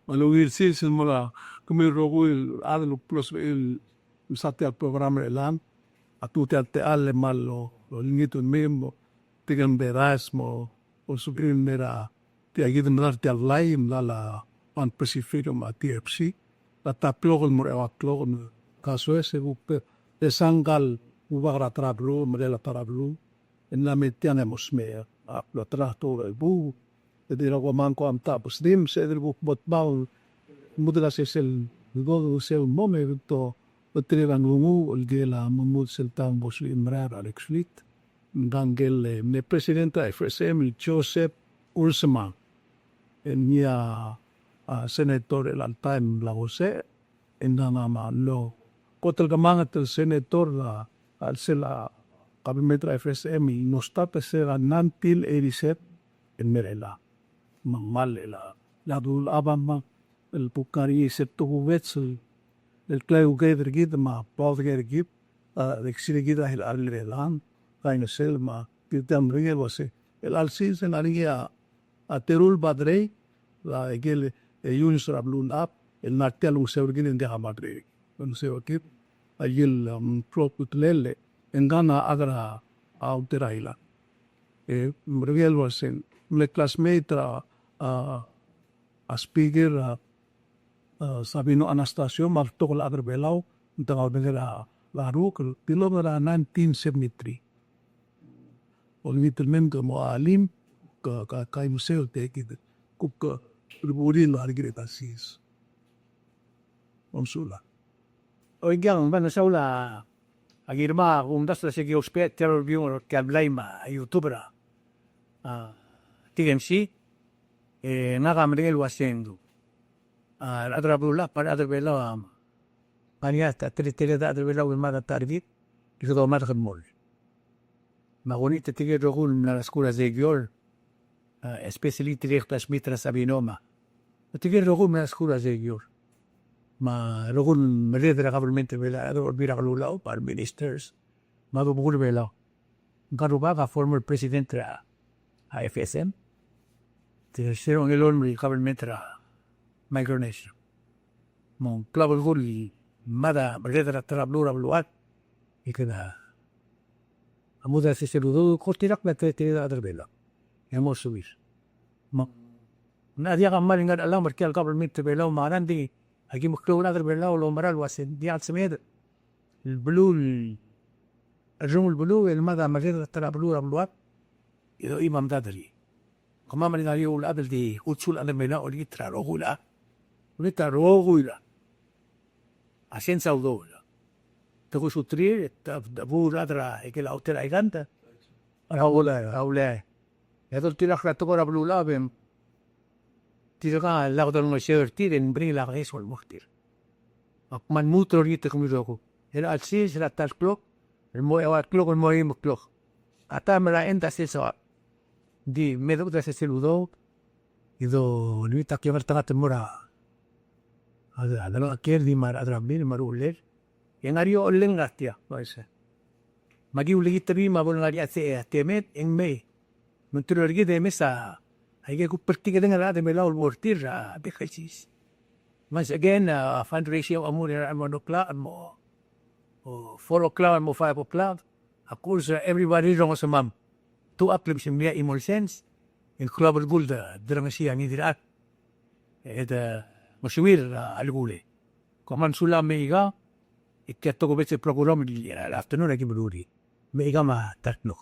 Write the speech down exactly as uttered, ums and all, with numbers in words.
Me a ungil sils el mo er kemiu el rokui el chad el kuk mlo sebechir el mesa tia el program er chelechang, a tu tia el techall e mal lo, lolengit el mei me tirke el mei er a es mo, mo sebechir el mei er a tia kid el medal tia el lai, medal a Pan Pacific me a T F C. La ta klok el mo er a eua klok, me kasoes e kuk, e sangkal, Rubak er a ta er a beluu, merel a ta er a beluu, e ng mla mei tiang e mo smecher. A, lo ta er a tekoi el buil, e di el kmo ng ko a mta bo sdim, se di el kuk mo tmau, lmuut er a sesei el, el bo, sel mo me to, bo tir a nglunguuch, el kirel a mo lmuut sel ta el bo sel merael er a Lake Street. Ngka el, e, mle president er a F S M, el Joseph Ursema. E ngii a, a, senator er chelecha el taem el mla kosech, e ngka a mlo kot el kemanget el senator er a, a, sel, a, kabelment er a F S M el mlo start er sel nineteen eighty-seven el mei er chelechang. Me ng kmal el, a, a, a, el kuk ngar er ngii se el tokubets el, el klaiuekeid er kid me a proud er kid, a, el ksilikid a, a, er chelechang, kaingeseu me a, kid a meringel el uase, el chelsel se ng ngar er ngii a, a teru el badrei, a ikel, e, units er a beluulechad, el ngar tia el olengeseu er kid e ng diak a badrei. Olengeseu er kid, a ikel, um, proud el, e, ngka a chad er a, a, outer island. E, meringel el uase, mle classmate er a, a, a speaker, a, a, Sabino Anastacio, me a betok el chad er a Belau, ng di ngar er a, a ruk, el tilobed er a nineteen seventy-three. Olengit el mei me ke mo alii, ke, ke, kaingeseu el tia kid, kuk, ke, rebulir el ngar er kid el chelsel. Kom sulang. Oingang, me ng mesaul a, a Guillermo, a kumdasu el se ki ousbech tia el review er tia el blai me a YouTube er a, a, T M C, e ngak a meringel el uase ng, a, rechad er a beluulechad, me a rechad er a Belau, a, ngar er ngii a teleteled el chad er a Belau el mad a ta er kid, e kede omadech el mol. Me ak olengit er tirke el rokui el mla er a skuul er a Sekiol, a, especially tirke el classmate er a Sabino me a, tirke el rokui el mla er a skuul er a Sekiol. Me a rokui el merreder er a government er a Belau, a rechad er a Olbiil er a Kelulau, me a re ministers, me a Rubekul er a Belau. Ngka el rubak a former president er a, a, F S M. Te se er a ongelolem el government er a Micronesia. Me ng klou a belkul el mad a merreder er a ta er a beluu er a beluad. E kede a mudel a sesei el udoud, ko oltirakl a teleteled el chad er a Belau. E mo subir. Me ng diak a kmal ngar er a Belau, me er tia el government er a Belau, me a rengud e aki meklou el chad er a Belau el oumera el uase ng diak el sebeched el beluu, el rengul beluu, el mad a merreder er a ta er a beluu er a beluad, e doim a medad er ngii. Kemam a ngar er ngii a uriul el chad el di ultuil el chad er a Belau, olengit er a rokui el chad. Olengit er a rokui el chad. A sens a udoud. Te kusuterir, te, te, bu el chad er a, ikel outer island. A ule, a ule. E doltirakl a tekoi er a beluulechad e tirka a lak dolengeseu er tir e ng meringel a keso el mo er tir. Ak kmal lmuut el olengit er kemiu el rokui. Er a chelsel, er a ta el klok el mo eua el klok el mo eim el klok. A ta me er a end a sel soak. Di me dechud a sesei el udoud. E dolengit a ki ngeltengat el mo er a, a, a delengcheklel di me a rechad er a blil me a ruchellel. E ng ngar er ngii a ochellel el ngar tia. Me aki ulengit er ngii me a bo le ngar er ngii a te, a temed, e ng mei. Me ng teru er kid e mes a, aike el kuk bltikedengei a rechad er a Belau el mo er tir er a bek el sils. Once again, a, fundraising a mo er a one o'clock, mo, o, four o'clock, mo five o'clock. Of course, a, everybody rongesii me te ua klem se ng mle chimo el sens, e ng klou a belkul de, de rengesii a ngii di el chad. E de, ngosuir, a, a lekull. Kom kmal mesulang me aika, e tia tokubets el program er a, er a afternoon e aki meruul er ngii. Me aika me a ta el kmo.